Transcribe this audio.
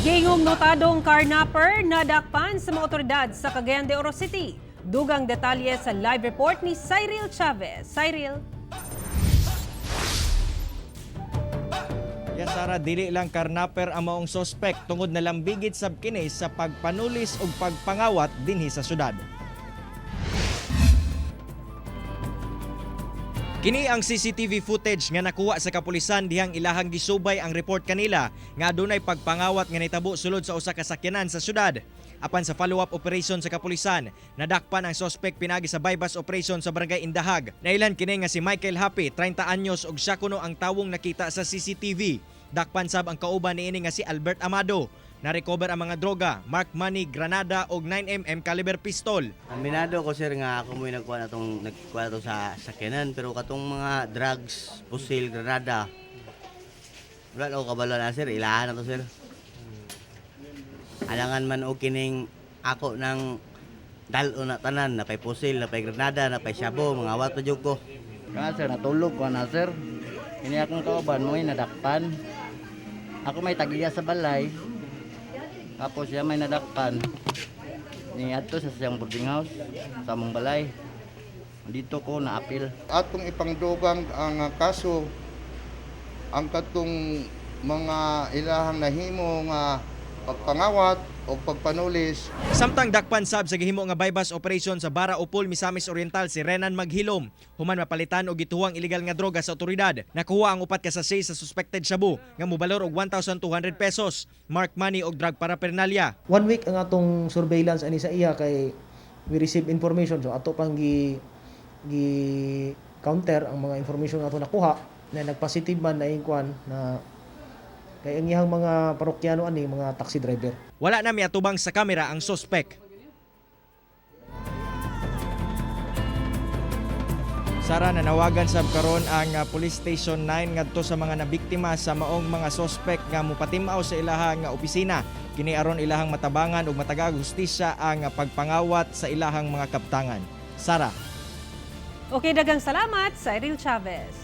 Gihingong notadong carnapper nadakpan sa mga otoridad sa Cagayan de Oro City. Dugang detalye sa live report ni Cyril Chavez. Cyril. Ya Sara, dili lang karnaper ang maong sospek tungod na lambigit sab kini sa pagpanulis ug pagpangawat dinhi sa syudad. Kini ang CCTV footage nga nakuha sa kapulisan dihang ilahang gisubay ang report kanila nga adunay pagpangawat nga nitabo sulod sa usa ka sakyanan sa syudad. Apan sa follow-up operation sa kapulisan, nadakpan ang sospek pinagi sa bypass operation sa barangay Indahag. Nailan kini nga si Michael Happy, 30 anyos, ug siya kuno ang tawong nakita sa CCTV. Dakpan sab ang kauban niini nga si Albert Amado. Na-recover ang mga droga, mark money, granada ug 9mm caliber pistol. Aminado ko, sir, nga ako mo'y nagkuha na to sa sakyanan, pero katong mga drugs, pusil, granada, wala na ako kabalo na, sir, ilahan na to, sir. Alangan man og kining ako ng dalo na tanan, napay pusil, napay granada, napay shabu, mga wat pa jud ko. Kana, sir, natulog ko na, sir. Kini akong kauban mo nadakpan. Ako may tagiya sa balay. Tapos siya may nadakpan. Ni adto sa siyang boarding house sa among balay. Dito ko naapil. Atong ipangdugang ang kaso ang katong mga ilahang nahimo nga pagpangawat o pagpanulis. Samtang dakpan sab sa gihimo nga bypass operation sa Bara Upol, Misamis Oriental si Renan Maghilom. Human mapalitan og gituwang illegal nga droga sa otoridad. Nakuha ang upat ka sachet sa suspected shabu nga mobalor og 1,200 pesos, mark money og drug paraphernalia. One week ang atong surveillance ani sa iya kay we receive information, so ato pang gi counter ang mga information nga ato nakuha na nagpositive man na kuan na kay ang iyang mga parokyano ani mga taxi driver. Wala na miatubang sa kamera ang suspect. Sara, nanawagan sab karon ang Police Station 9 ngadto sa mga nabiktima sa maong mga sospek nga mopatimaw sa ilahang opisina. Kini aron ilahang matabangan ug matagag hustisya ang pagpangawat sa ilahang mga kaptangan. Sara. Okay, dagang salamat, Cyril Chavez.